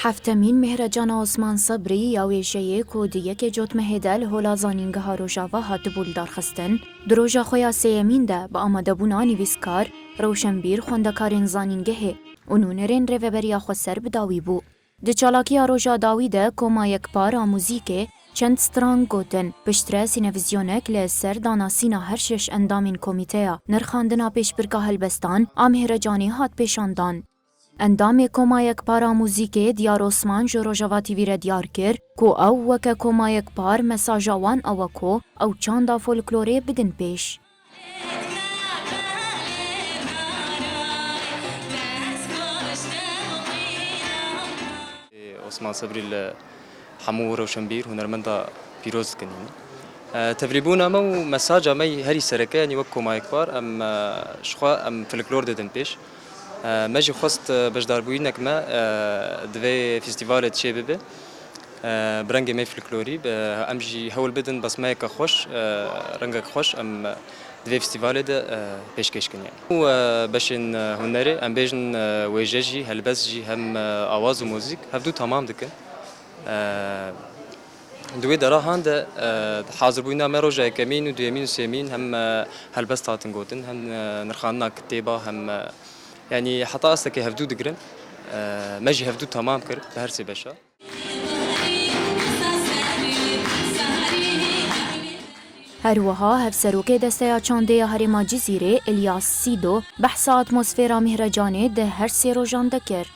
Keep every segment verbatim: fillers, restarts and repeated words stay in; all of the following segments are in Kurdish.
Heftemîn Mihrecana Osman Sebrî ya wêjeyê ku di yekê Cotmehê de li Hola Zanîngeha Rojava hatibû lidarxistin, di roja xwe ya sêyemîn de bi amadebûna nivîskar, rewşenbîr, xwendekarên zanîngehê û nûnerên Rêveberiya Xweser bi dawî bû. Di çalakiya roja dawî de Koma Yekpar a Muzîkê çend stran gotin, piştre sînevizyonek li ser danasîna her şeş endamên Komîteya Nirxandina Pêşbirka Helbestan a Mihrecanê hat pêşandan. Endamê Koma Yekpar a Muzîkê Diyar Osman ji Rojava T V re diyar kir ku ew weke Koma Yekpar mesaja wan ew e ku ew çanda folklorê bidin pêş. Osman Sebrî li hemû rewşenbîr, hunermenda pîroz dikin. E, tevlîbûna me û mesaja me herî sereke, yanî wek Koma Yekpar, em, e, ji xwe em folklor didin pêş. E, me jî xwest, e, beşdarbûyînek me, e, di vê festîvalê de çêbibe. E, bi rengê me folklorî, bi, em jî hewl bidin besmeyeke xweş, e, rengek xweş em di vê festîvalê de, e, pêşkêş kin. Yanî. Û, e, beşên, e, hunerê, em bêjin, e, wêje jî, helbest jî, hem, e, awaz û muzîk, hevdû temam dikin. E, di wê dera han de, e, hazirbûyîna me roja yekemîn û duyemîn û sêmîn hem, e, helbest hatin gotin, hem, e, nirxandina kitêba, hem, e, yanî heta astekê hevdû digirin. E, me jî hevdû temam kir bi her sê beşa. Her wiha Hevserokê Desteya Çandê ya Herêma Cizîrê, Îlyas Sîdo, behsa atmosfera Mihrecanê di her sê rojan de kir.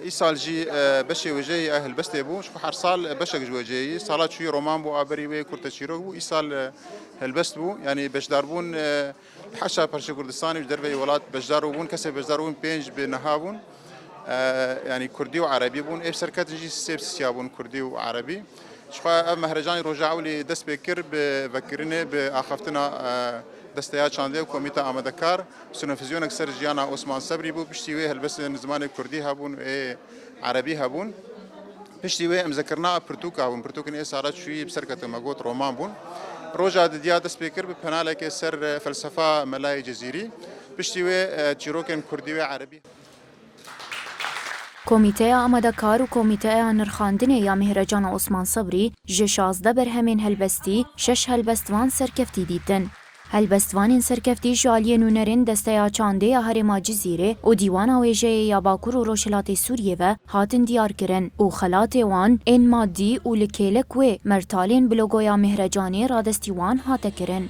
Îsal jî, e, beşê wêjeyî ya helbestê bû. Ji xwe her sal, e, beşek ji wêjeyî. Sala çûyî roman bû, a berî wê kurteçîrok bû. Îsal, e, helbest bû. Yanî beşdarbûn, e, li heşa parçe Kurdistanê ji derveyî welat beşdar bûbûn. Kesê beşdar bûn pênc bi niha bûn. E, yanî kurdî û erebî bûn. Ê serketin jî sê bi sisiya bûn kurdî û erebî. Jixwe ev mehrecanî roja ewlî dest pê kir bi vekirinê, bi axaftina, e, Desteya Çandê û Komîta Amadekar, sînevizyonek ser jiyana Osman Sebrî bû. Piştî wê helbestên zimanê kurdî hebûn û ê erebî hebûn. Piştî wê em zekirina pirtûka bûn. Pirtûkên ê sala çûyî bi ser ketin, me got roman bûn. Roja didiya dest pê kir bi panelekê ser, e, felsefa Melayê Cezîrî. Piştî wê, e, çîrokên kurdî û erebî. Komîteya Amadekar û Komîteya Nirxandinê ya Mihrecana Osman Sebrî ji şazdeh berhemên helbestî şeş helbestvan serkeftî dîtin. Helbestvanên serkeftî ji aliyê nûnerên Desteya Çandê ya Herêma Cizîrê û Dîwana Wêjeyê ya Bakur û Rojhilatê Sûriyê ve hatin diyarkirin û xelatê wan ên madî û li kêlek wê mertalên bi logoya Mihrecanê radestî wan hate kirin.